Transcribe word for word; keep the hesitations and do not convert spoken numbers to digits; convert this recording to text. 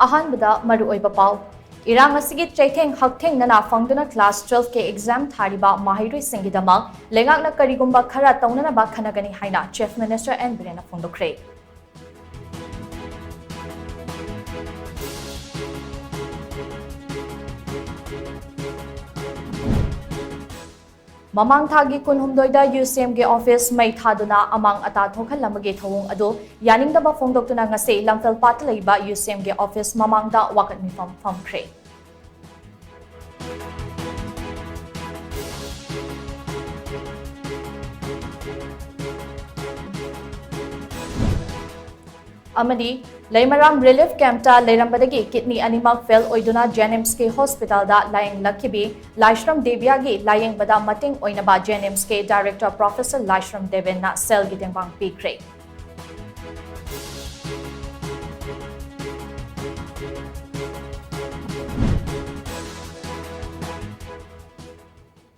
ꯑꯍꯥꯟꯕꯗ ꯃꯔꯨꯑꯣꯏꯕ ꯄꯥꯎ꯫ ꯏꯔꯥꯡ ꯑꯁꯤꯒꯤ ꯆꯩꯊꯦꯡ ꯍꯛꯊꯦꯡꯅꯅ ꯐꯪꯗꯨꯅ class twelve ꯀꯤ exam ꯊꯥꯔꯤꯕ ꯃꯍꯩꯔꯣꯏꯁꯤꯡꯒꯤꯗꯃꯛ ꯂꯩꯉꯥꯛꯅ ꯀꯔꯤꯒꯨꯝꯕ ꯈꯔ ꯇꯧꯅꯅꯕ ꯈꯟꯅꯒꯅꯤ ꯍꯥꯏꯅ Chief Minister ꯑꯦꯟ ꯕꯤꯔꯦꯟꯅ ꯐꯣꯡꯗꯣꯛꯈ꯭ꯔꯦ꯫ ꯃꯃꯥꯡ ꯊꯥꯒꯤ ꯀꯨꯟꯍꯨꯝꯗꯣꯏꯗ UCM ꯒꯤ office ꯃꯩ ꯊꯥꯗꯨꯅ ꯑꯃꯥꯡ ꯑꯇꯥ ꯊꯣꯛꯍꯜꯂꯝꯕꯒꯤ ꯊꯧꯑꯣꯡ ꯑꯗꯨ ꯌꯥꯅꯤꯡꯗꯕ ꯐꯣꯡꯗꯣꯛꯇꯨꯅ ꯉꯁꯤ ꯂꯝꯐꯦꯜ ꯄꯥꯠꯇ ꯂꯩꯕ UCM ꯒꯤ office ꯃꯃꯥꯡꯗ ꯋꯥꯀꯠ ꯃꯤꯐꯝ ꯐꯝꯈ꯭ꯔꯦ꯫ ꯑꯃꯗꯤ ꯂꯩꯃꯔꯥꯝ relief camp ꯇ ꯂꯩꯔꯝꯕꯗꯒꯤ kidney ꯑꯅꯤꯃꯛ fail ꯑꯣꯏꯗꯨꯅ JNIMS ꯀꯤ hospital ꯗ ꯂꯥꯌꯦꯡꯂꯛꯈꯤꯕꯤ ꯂꯥꯏꯁ꯭ꯔꯝ ꯗꯦꯕꯤꯌꯥꯒꯤ ꯂꯥꯌꯦꯡꯕꯗ ꯃꯇꯦꯡ ꯑꯣꯏꯅꯕ JNIMS ꯀꯤ director Professor ꯂꯥꯏꯁ꯭ꯔꯝ ꯗꯦꯕꯦꯟꯅ ꯁꯦꯜꯒꯤ ꯇꯦꯡꯕꯥꯡ ꯄꯤꯈ꯭ꯔꯦ꯫